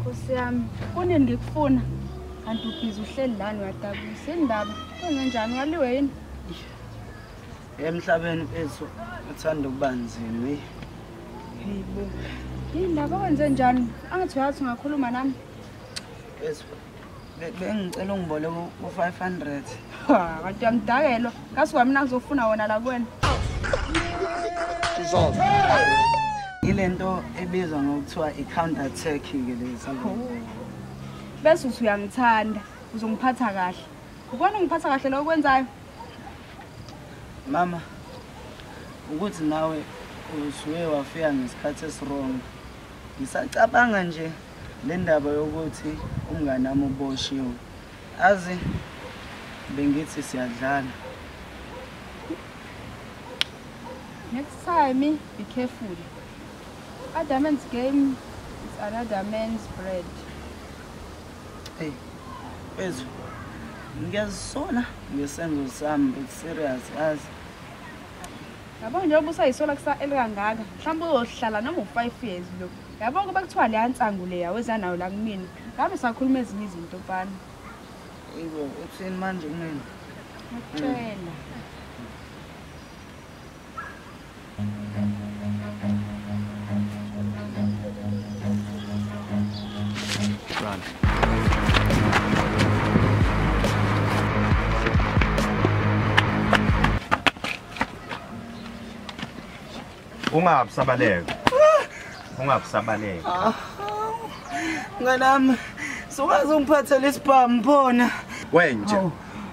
Nkosi yami, kunini ngikufuna? Kanti ubhizi uhleli lana uyadabukisa indaba. Kwenzenjani waliwe yini? Emhlabeni mfethu uthanda ukuba nzima. Hey bo. Indaba kwenzenjani? Angithi uyathi ungakhuluma nami. Mfethu bengicela ungiboleke u500. Ha, kanti uyamdakelwa. Kasuka mina ngizofuna wona la kuwena. Ilento ebizwa ngokuthiwa i-counter attack ke lezi. Bese uthi uyangithanda, uzongiphatha kahle. Ubona ungiphatha kahle lokho kwenzayo? Mama, ukuthi nawe usuke wafika ngesikhathi esirong. Ngisacabanga nje le ndaba yokuthi umngane wami uboshiwe. Azi bengithi siyadlala. Next time be careful. Other man's game is another man's bread. Hey, mfethu, ngiyazisola ngesenzo sami, but serious yazi. Yabo njengoba usayisola kusa elikangaka, mhlawumbe uzohlala noma u5 years lo. Yabo kuba kuthiwa le ansangu le yaweza nayo la kumina. Ngabe sakhuluma ezinye izinto mfana. Yebo, uthini manje kumina? Ngiyakutshela. Run. Ungabusabaleka. Ungabusabaleka. Mnganami, sokwazi ungiphathele isibhamu phona. Wenje.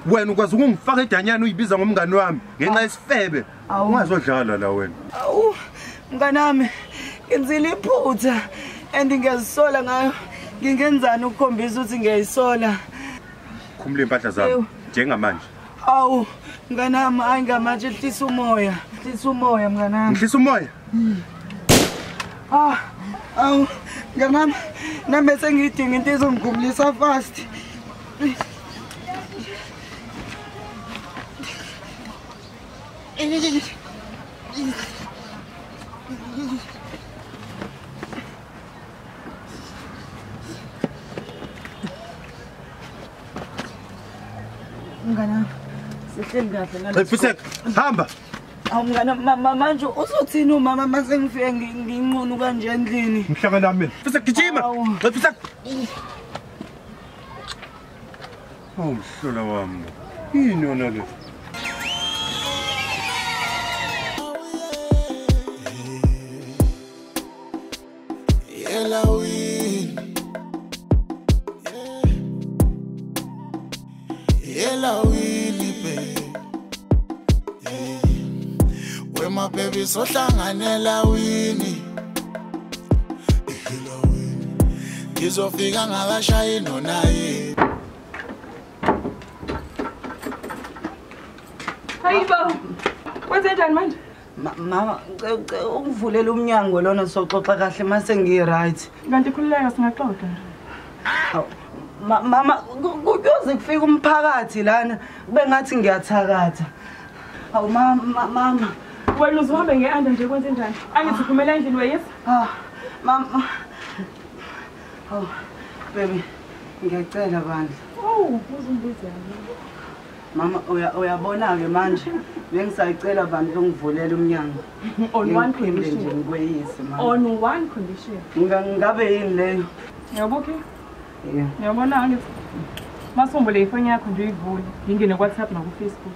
Wena ukwazi ukungifaka edanyana uyibiza ngomngani wami ngenxa yesifebe. Ungazodlala la wena. Awu, mnganami, ngenzile iphutha and ngiyazisola ngayo. Ngingenzani ukukhombisa ukuthi ngiyayisola? Khumula impahla zami njengamanje. Awu, mnganami, hayi ngamanje hlisa umoya. Hlisa umoya mnganami. Ngihlisa umoya? Ah, awu, mnganami, nami sengidinga into ezongikhumulisa fast. Mnganami, sihleli kahle ngale. Mfisek, hamba. Awu mngane, manje uzothini umama mase ngifike nginqunu kanje endlini? Ngihlangana mina. Mfisek gijima. Mfisek. Oh mhlola wami. Yini yona le? My baby sohlanganela wini. Ngizofika ngabashayi nonayi. Hayibo. Kwenzenjani manje? Mama, ungivulela umnyango lona soxoxa kahle mase ngi right. Kanti khululeka singaxoxa. Mama, kuyoze kufika umphakathi lana kube ngathi ngiyathakatha. Awu mama, mama. Wena uzohambe ngeanda nje kwenzenjani? Angithi uphumela endlini weyisa? Ah, mama. Oh, baby, ngiyacela bandla. Oh, uzungibiza. Mama, uyabona ke manje bengisayicela bandla ungivulela umnyango. On one condition nje ngikweyise mama. On one condition. Ngabe yini leyo? Yabo ke? Yeah. Uyabona angithi masumbule ifoni yakho nje uyivule, ngingene ku WhatsApp na ku Facebook.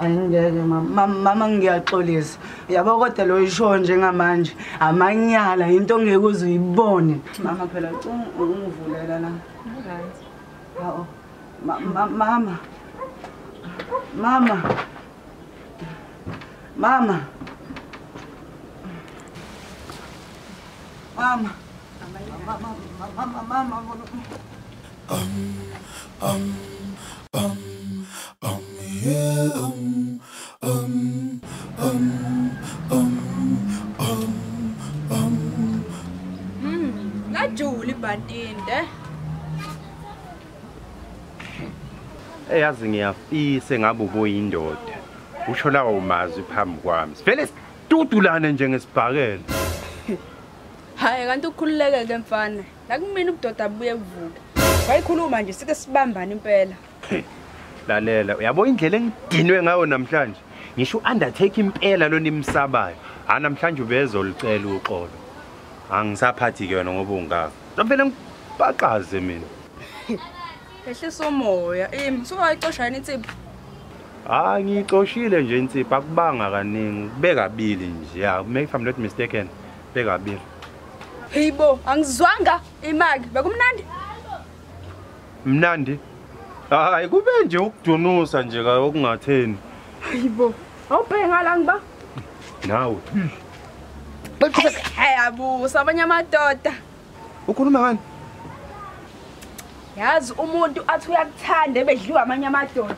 Ayingeke mama, mama ngiyaxolisa. Yabo kodwa lo isho njengamanje amanyala into ongeke uze uyibone. Mama phela ungivulela la. Right. Hawo. Mama. Mama. Mama. Mama. Mama, mama, mama. Yeah, Ngajula ibhantinde. Eyazi ngiyafisa ngabe uboyindoda. Usho lawo mazwi phambi kwami. Sivele sidudulane nje ngesibhakela. Hayi kanti ukhululeke ke mfana. La kumina ubudoda buye buvuka. Wayikhuluma nje sike sibambane impela. Lalela, uyabo indlela engidinwe ngayo namhlanje. Ngisho undertake impela lo nimsabayo. Ha namhlanje ubezolicela uxolo. Angisaphathi ke wena ngoba ungaka. Ngivele ngibaqaze mina. Ehlisa umoya, sukayicosha yini insipho? Ah, ngiyicoshile nje insipho akubanga kaningi, kube kabili nje. Yeah, if I'm not mistaken, bekabili. Hayibo, angizwanga imali, bekumnandi? Mnandi? Hayi kube nje ukudunusa nje okungatheni. Hayibo, awubheke ngala ngiba? Nawe. Hey abusa abanye amadoda. Ukhuluma ngani? Yazi umuntu athi uyakuthanda ebedliwa amanye amadoda.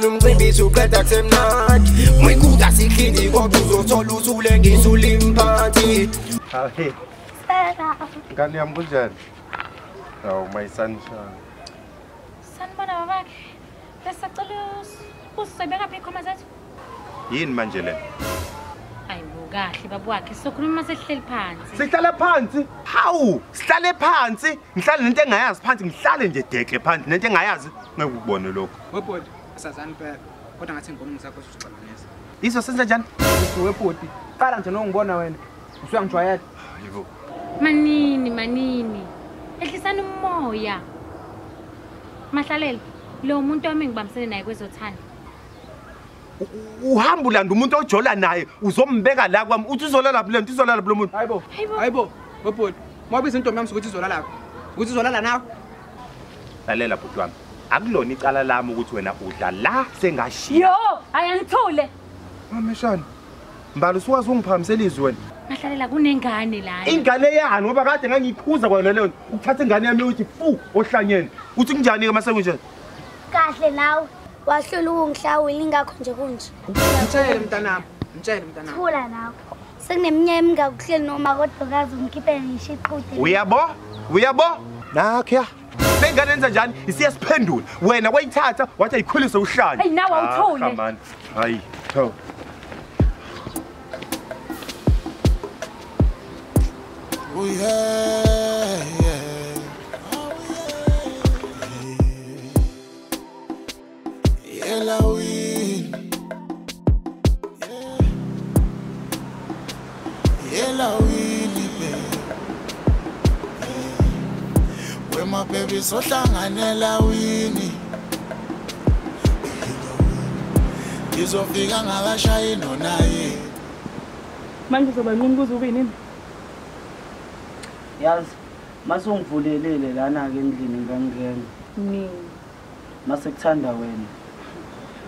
Umcimbi usuqeda kusemnandi mwikuda sikhini kodwa uzothola usulengisa ulimphathi. Hayi ngane yami kunjani? Oh my sunshine. Sanibona babakhe. Besacela usibeka phi ikhoma zethu? Yini manje le? Ayibo kahle baba wakhe sokhuluma sesihleli phansi. Sihlale phansi? Hawu, sihlale phansi. Ngihlale nento engayazi phansi, ngihlale nje dekle phansi nento engayazi. Ngeke ukubone lokho. Webhodi, asazani phela. Kodwa ngathi ngibona umsakho usixabanisa. Iso senza njani? Webhodi, qala nje nongibona wena. Usuyangijwayela. Hayibo. Manini, manini. Ehlisana umoya. Mahlalela, lo muntu wami ngibambisene naye kwezothando. Uhamba ulanda umuntu ojola naye uzombeka la kwami uthi uzolala laphi lento izolala laphi lo muntu. Hayibo. Hayibo, webhodi. Mwabiza intombi yami ukuthi izolala laphi. Ukuthi izolala nawe. Lalela bhuti wami. Akulona icala lami ukuthi wena udla la sengashiya. Yo, ayangithule. Mameshana. Mbali usuwazi ungiphakamisela izwi wena. Mahlalela kunengane la. Ingane yani ngoba kade ngangikhuza kwena leyo ukuthatha ingane yami uthi fu ohlanyeni. Uthi kunjani ke mase kunje? Kahle nawe. Wahlula ukungihlawula ingakho nje kunje. Mtshele mntanami, mtshele mntanami. Thula nawe. Sekuneminyaka emingaki noma kodwa kaze ungikhiphe ngisho iqhude. Uyabo? Uyabo? Nakho. Lengane yenza njani? Isiyasiphendula. Wena wayithatha wathi ayikhulise uhlanya. Hey nawe awuthule. Hayi, tho. Oh yeah, yeah. Elawini. Elawini baby. We my baby sohlanganela wini. Ngizofika ngabashayi nonaye. Manje uzoba nqunu kuze ube nini? Yazi mase ungivulelele lana ke endlini ngangena. Mina mase kuthanda wena.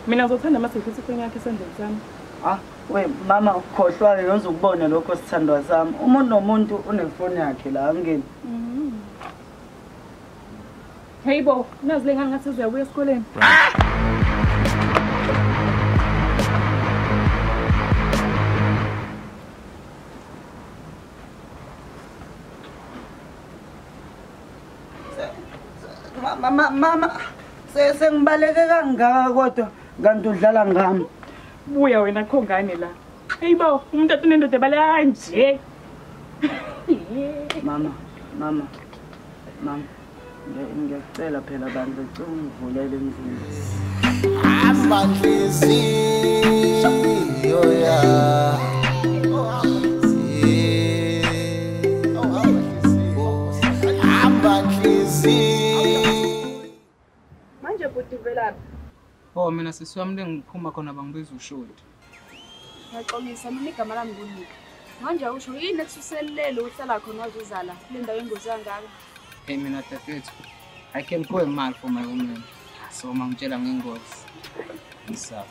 Mina ngizothanda mase ngiphethe ifoni yakhe esandleni sami. Ah, we mama ukhohlwa ke ngizokubona lokho sithandwa sami. Umuntu nomuntu unefoni yakhe la angeni. Hey bo, nazi le ngane ngathi uzobuya esikoleni. Mama mama sengibaleke kangaka kodwa kanti udlala ngami. Buya wena kho ngane la. Hayibo, umuntu athi unendoda ebala nje. Mama, mama. Mama, ngiyacela phela bandla ngicela ungivulele endlini. Hamba nhliziyo ya. Hamba nhliziyo. Manje bhuti velaphi? Oh mina sisi wami lengiphuma khona bangibiza ushoti. Ngiyaxolisa mina igama lami nguNika. Manje awusho yini ekususelele uhlala khona wazozala kule ndawo engozi kangaka? Hey mina dadewethu, I can go a mile for my woman. So mangitshela ngengozi. Ngisaba.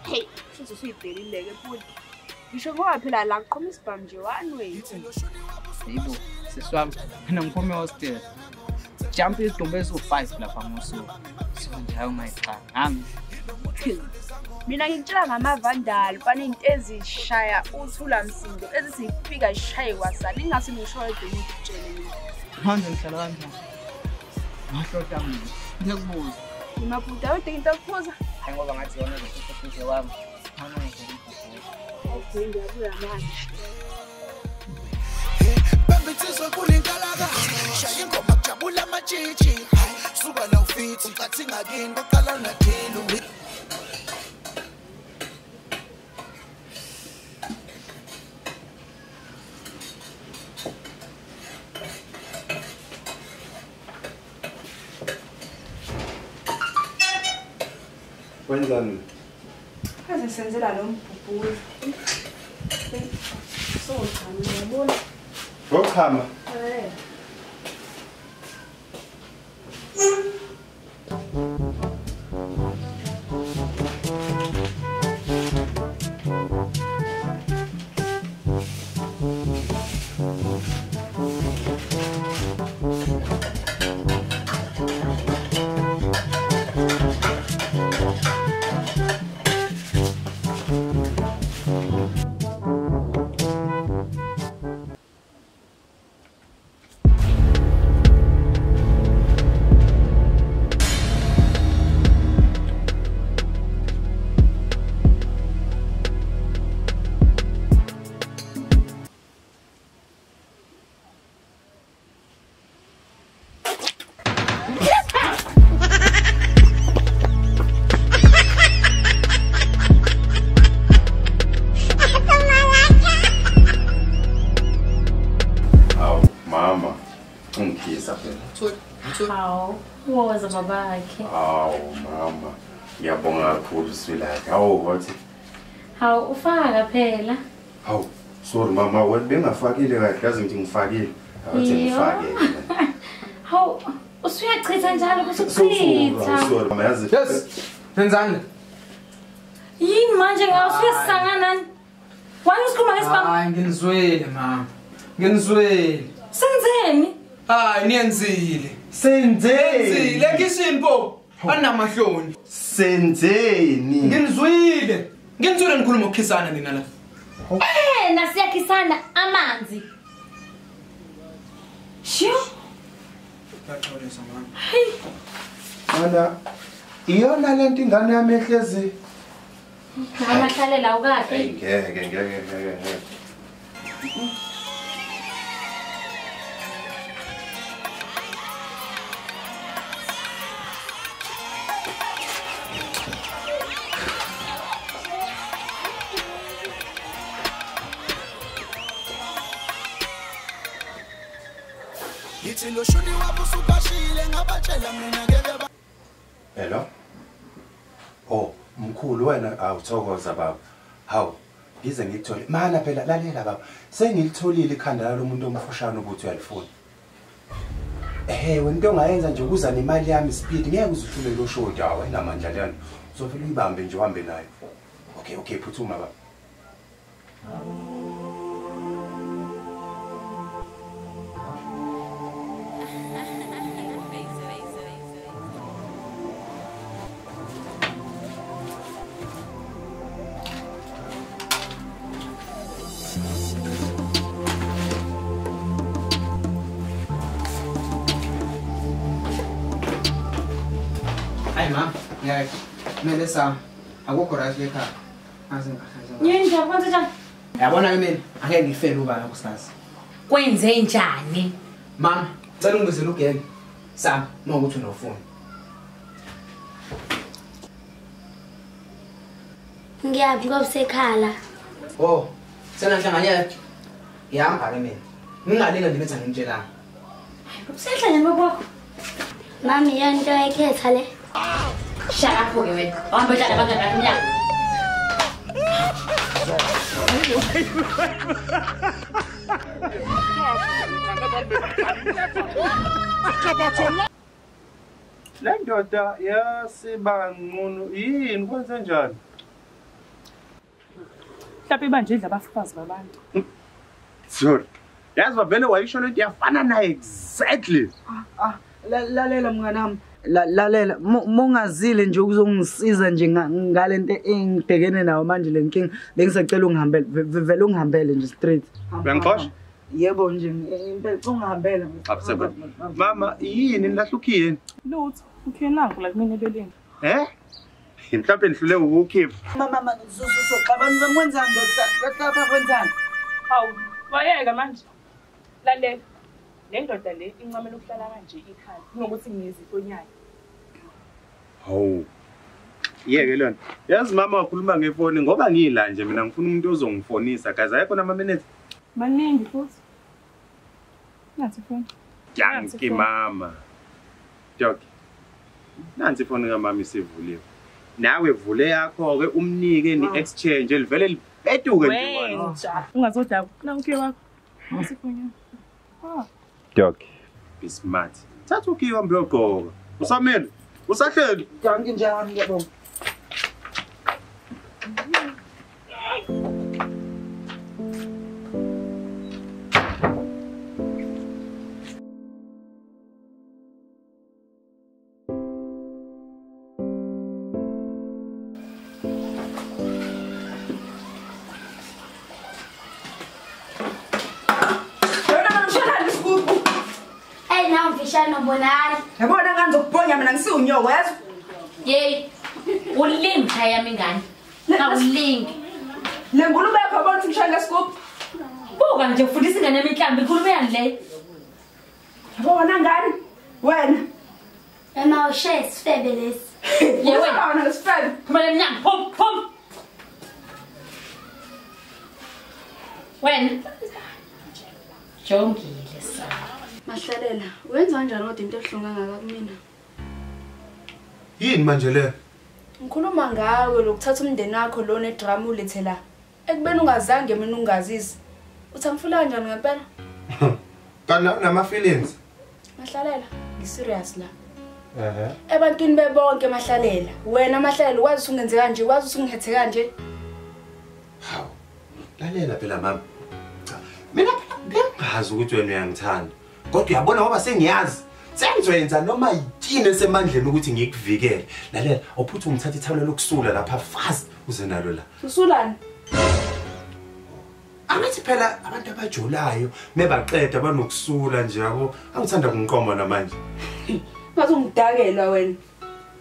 Hey, futhi usuyibhelile ke bhuti. Ngisho ngoba phela la kuqhuma isibhamu nje one way. Yebo, sisi wami mina ngiphume hostel. Jump isidumbu esu-5 lapha ngosuku. Nje hayi ungayixaka. Hami. Mina ngikutshela ngamavandali fana into ezishaya uthula msindo ezifika ishaye kwasani ingase ngisho yedwa umuntu utshele mina. Manje ngihlala kanjani? Ngahloda mina. Ngiyekubuza. Ngimabhuda wedinga into yokuphuza. Hayi ngoba ngathi yona nje wami. Mama ngizokubhuza. Okay, ngiyabuya manje. Bambitsizwe kulinkalaka. Shaya ingoma kujabula amatshitshi. Suka la ufithi ucathi ngakini baqala unadilo. Wenzani? Kaze senzela lo mbhubhuzo. So cha ngiyabona. Ngochama. Eh. Hawu, woza babakhe. Hawu mama, ngiyabonga kakhulu Swilakhe. Hawu wathi. Hawu ufaka phela. Hawu, sorry mama, wena bengafakile kahle, yazi ngithi ngifakile. Awuthi ngifake. Hawu, usuyachitha njalo kusuchitha. Sorry mama, yazi. Yes. Nenzani? Yini manje ngawe usuyasangana nani? Wani usikhuluma ngesibhamu? Hayi nginizwele mama. Nginizwele. Senzeni? Hayi niyenzile. Senzeni? Lekishini po. Anamahloni. Senzeni? Nginizwile. Nginizwile nikhuluma ukukhisana nina la. Eh, nasiyakhisana amanzi. Shio. Ngiyaxolisa mama. Hey. Mana iyona lento ingane yami ehlezi. Amahlalela ukahle. Ngeke ngeke ngeke ngeke. Hello? Oh, mkhulu wena awuthokoza baba. Hawu, ngize ngikuthole. Mana phela lalela baba. Sengilitholile ikhanda lalo muntu omfushane ukuthi uyalifuna. Ehhe, wena into ongayenza nje ukuza nemali yami speed ngeke uzuhlule lo shodi hawo enamandla lana. Uzovela uyibambe nje uhambe nayo. Okay, okay, phuthuma baba. Melissa, akukho right ekhaya. Azingahle. Yini nje kwenze njani? Yabona ke mina angeke ngifele ubaba kusasa. Kwenze njani? Mama, cela ungibizele ugele. Sam, mawukuthi unofuna. Ngiyaphi ngoba usekhala? Oh, senanhlanganyela. Ngihamba ke mina. Ngingalinga nje bethi angimtshelanga. Usehlangene babakho. Mami yonto ekhetha le. Shut up, wena. Uhamba udlala abangani bakho emnyango. Le ndoda yasibanqunu yini kwenze njani? Mhlawumbe ibanje idla abafazi babantu. Sorry. Yazi vele wayisho lento iyafana naye exactly. Lalela mnganami. Lalela mongazile nje ukuzongisiza nje ngalento engibhekene nayo manje le nkinga bengisacela ungihambele vele ungihambele nje straight. Uyangixosha? Yebo nje impela ungihambele. Mama yini nilahlukile? Lutho, ukhe nangu la kumina ebeleni. Eh? Mhlawumbe nihlule ukukhipha. Mama soxabana zamwenzani ndoda kwenzani? Hawu, wayeka manje. Lalela. Le ndoda le incamela ukuhlala kanje ikhaya kunokuthi ngiyezifonyana. Hawu. Yeke lona. Yazi mama wakhuluma ngefoni ngoba ngila nje mina ngifuna umuntu ozongifonisa guys ayikho nama minutes. Maningi futhi. Nansi ifoni. Dankie mama. Dog. Nansi ifoni kamama isivuliwe. Nawe vule yakho ke umnike ni exchange livele libeduke nje wena. Ungazodakwa. Nangu wakho. Nansi ifoni. Ah. Dog, be smart. Thatha ukhiye wami uyogqoka. Usamele, usahleli. Dankie njani ngiyabonga. Yabona ngani ngizokubhonya mina ngisiwunyoko yazi. Yey, ulingi khaya yami ingane. Awulingi. Le ngulube yakho yabona ukuthi ngishaya ngesigubhu. Buka nje ufundisa ingane yami inhlambi ikhulume yani le. Yabona ngani? Wena. Ema ushaye isifebe lesi. Ye wena. Wena isifebe. Phuma emnyango. Phum phum. Wena. Jongile sa. Mahlalela, wenza kanjani kodwa into ebuhlungu kangaka kumina? Yini manje le? Ngikhuluma ngawe lokuthatha umndeni wakho lo nedrama ulethe la. Ekubeni ungazange mina ungazisi. Uthi angifuna kanjani ngempela? Kanti nama feelings. Mahlalela, ngiserious la. Ebantwini bebonke Mahlalela, wena Mahlalela wazi usungenze kanje, wazi usungihethe kanje. Hawu. Lalela phela mama. Cha, mina bengazi ukuthi wena uyangithanda. Kodwa uyabona ngoba sengiyazi sengizoyenza noma yini esemandleni ukuthi ngikuvikele. Lalela, awuphuthe ungithatha ithawula lokusula lapha fast uze nalo la. Usulani? Angithi phela abantu abajolayo mebaqeda banokusula nje yabo. Angithanda kungiqoma namanje. Ngathi ungidakelwa wena.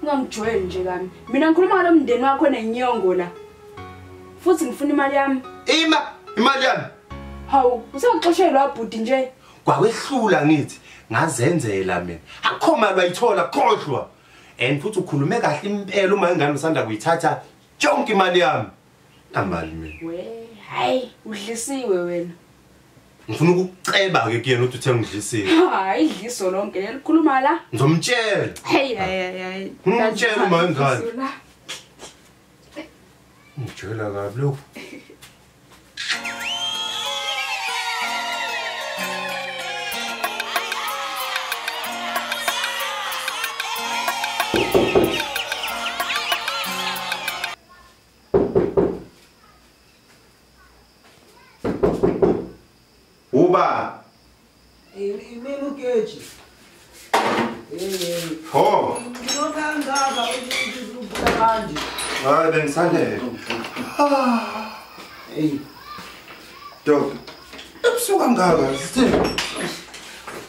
Ungangijwayeli nje kami. Mina ngikhuluma ngalo mndeni wakho nenyongo la. Futhi ngifuna imali yami. Ima, imali yami. Hawu, usengaxoshelwa bhuti nje. Kwawehlula ngithi ngazenzela mina. Akukho mali bayithola khohlwa. And futhi ukhulume kahle impela uma ingane usanda kuyithatha yonke imali yami. Amali mina. We, hayi, udlisiwe wena. Ngifuna ukuceba ke kuyena ukuthi uthe ngidlisiwe. Hayi, idliso lonke lelikhuluma la. Ngizomtshela. Hey, hey, hey. Ngimtshela uma ingane. Ngijela kabi lokho. Uba. Imini ugeji. Ho. Nginokhangaba ukuthi kanje. Hayi bengisalele. Hey. Dog. Ebusuku kangaka sithini?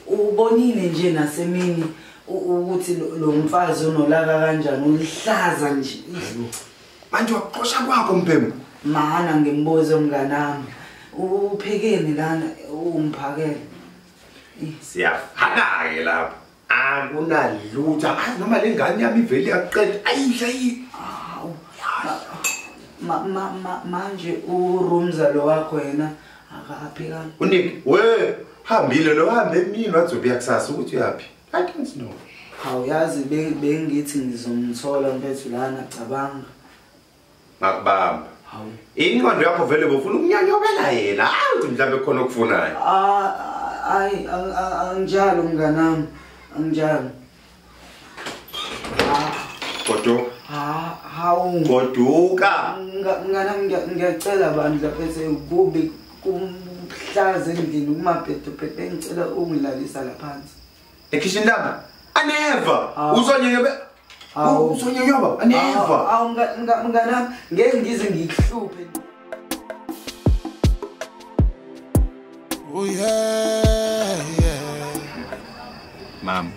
Ubonile nje nasemini ukuthi lo mfazi unolaka kanjani ulihlaza nje. Manje waxosha kwakho mbhemu. Mana ngimbuze umnganami. Uphekeni lana umphakele. Siyafana ke lapha. Akunalutho. Angazi noma lengane yami ivele yaqeda. Ayidla. Manje urumza lo wakho yena akaphekanga. Unik we hambile lo hambe emini wazobuya kusasa ukuthi uyapi. I don't know. Awuyazi bengithi ngizomthola mfethu lana cabanga. Ngakubamba. Ingqondo yakho vele bofuna ukunyanyobela yena. Hayi mhlambe khona okufunayo. Ay anginjalo mnganami. Anginjalo. Goduka. Hawu. Goduka. Mnganami ngiyacela bandla phethe kube kumhlaza endlini kumabhedo bengicela ungilalisa la phansi. Ekhishini lami. I never. Uzonyonyoba. Uzonyonyoba. I never. Awu mnganami, ngeke ngize ngikuhluphe. Oh yeah, yeah. Mama.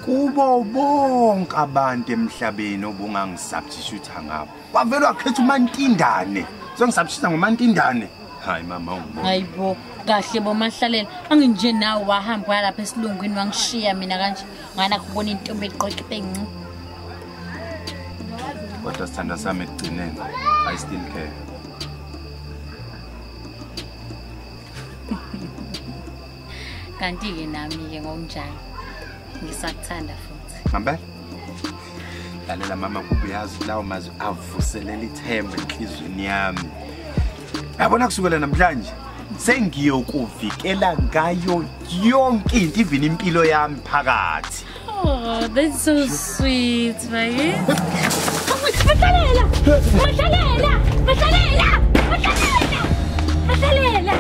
Kubo bonke abantu emhlabeni obungangisubstitute ngabo. Wavela wakhetha uMantindane. Uzongisubstitute ngoMantindane. Hayi mama ungibona. Hayibo, kahle boMahlalela. Anginje nawe wahamba waya lapha esilungwini wangishiya mina kanje. Ngana kubona intombi eqoqe encinci. Kodwa sithanda sami ekugcineni. I still care. Kanti ke nami ke ngokunjalo ngisakuthanda futhi. Ngempela? Lalela mama, kubuyazi lawo mazwi avuselela ithemba enhlizweni yami. Yabona kusukela namhlanje sengiyokuvikela ngayo yonke into, even impilo yami phakathi. Oh, that's so sweet, baby. Mahlalela! Mahlalela! Mahlalela! Mahlalela! Mahlalela!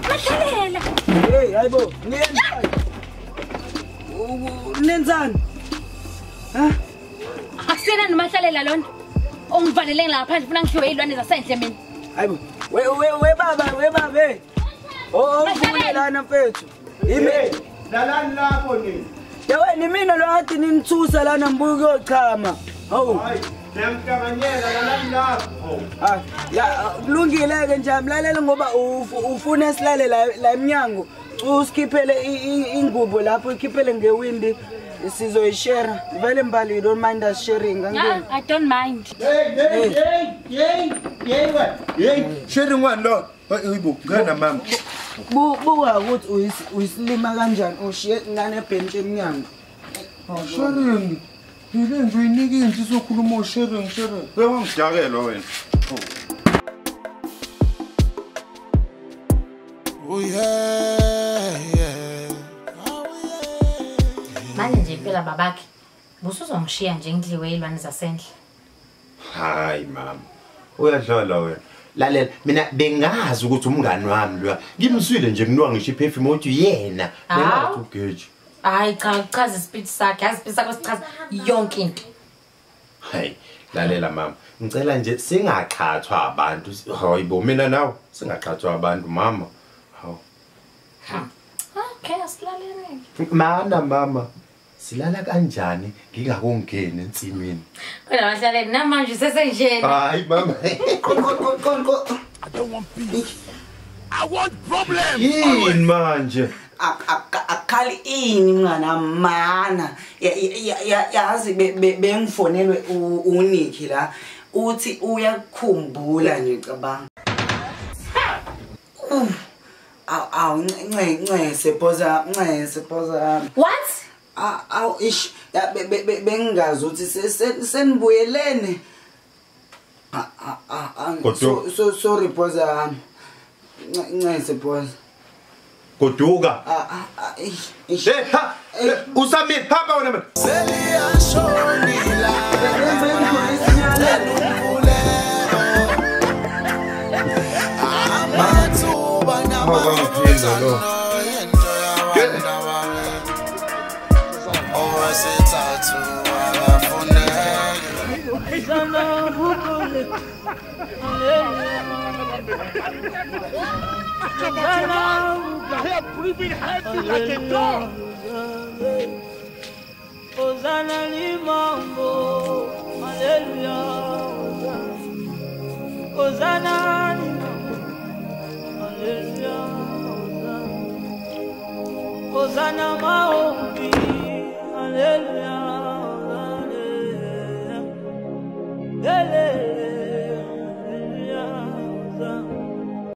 Mahlalela! Hey, hayibo, niyenzani? Nenzani? Ha? Akusena noMahlalela lona. Ongivalele ngaphandle ufuna ngihliwe izilwane zasendle mina. Hayibo, we baba, we baba. Oh, ufune lana mfethu. Imi lalani lapho nini? Yawe ni mina lo athi ninithusa lana ngibuya ukuyochama. Hawu. Hayi, ngiyahlanganyela lalani lapho. Ah, ya kulungile ke nje amlalela ngoba ufuna silale la eminyango. Usikhiphele ingubo lapho, ukhiphele ngewindi sizoyishare. Vele Mbali, you don't mind us sharing. No, I don't mind. Hey, hey, hey, hey, hey, hey, sharing one lo. Hayibo, ngana mama. Buka ukuthi uyisilima kanjani ushiye ngane ebhentshi emnyango. Sharing. Yile nje uyinika indlu izokhuluma sharing, sharing. Uyangidakela wena. Oh yeah, yeah. Manje nje phela babakhe busuzongishiya nje ngidliwe izilwane zasendle. Hayi mama. Uyadlala wena. Lalela mina bengazi ukuthi umngani wami lo. Ngimswile nje kunuka ngisho iperfume uthi yena. Bengathi ugeji. Hayi cha, uchaza ispeech sakhe, yazi ispeech sakho sichaza yonke into. Hayi, lalela mama. Ngicela nje singaqhathwa abantu. Hayibo mina nawe singaqhathwa abantu mama. Hawu. Okay, asilalele. Mana mama. Silala kanjani ngingakongeni ensimini? Kodwa Mahlalela namanje sesenjena. Hayi mama. I don't want peace. I want problems. Yini manje? Akali ini mngana mana. Yazi bengifonelwe uNiki la. Uthi uyakukhumbula nje cabanga. Awu nce sephoza nce sephoza. What? Awu ish bengingazi ukuthi senibuyelene. So sorry phoza. Nce phoza. Goduka. Ish. Hey ha. Usami hamba wena mina. Hosanna maombi, hallelujah, hallelujah.